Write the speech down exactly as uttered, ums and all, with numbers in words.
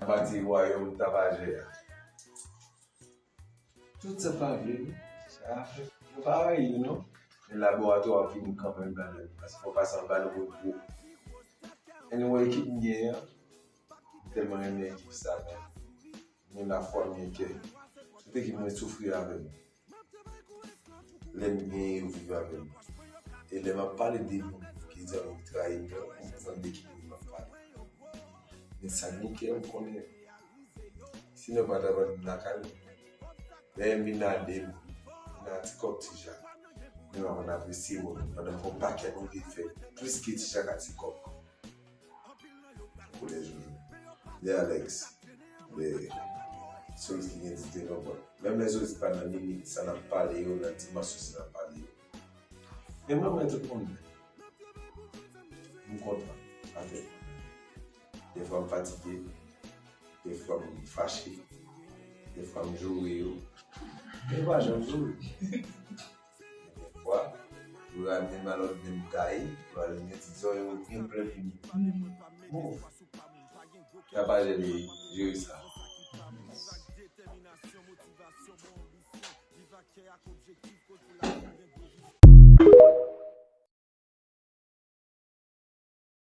Pati wayòm tapajè a. Tout sa pa vle, wi. Sa, yo pa rayi yo, non. Men laboratwa ap vini kanmenm ladan li, paske fò pase anba l repo. Anyway, ekip m gen an, m tèlman renmen ekip sa, men. Men lafwa m gen kè. Tout ekip mwen soufri avè m. Lè m genyen yo viv avè m. E lè m ap pale de moun ki zanmi m trayi m yo, m konprann de ki moun m ap pale. Men sa gen kè m konnen. Sinon pa t ap vin lakay mwen. Lè m vin ade m, vin a ti kòb ti jak. Men m ap apresye moun pandan m fè yon pakèt moun ki fè plis ke ti jak a ti kòb. Kolèj mwen. Lè Alex, lè Solis ki gen dite konprann. Menm lè Solis pa nan limit sa n ap pale yo, nan dimansyon sa n ap pale yo. Men mwen, mwen tout moun bèl. M kontan avèk. Defwa m fatige, defwa m fache, defwa m joure yo. Men pa janm joure. Defwa, yo al menm alòt menm gaye, yo al gen ti zò yo gen plen fini. Bon. Tapajè li jere sa.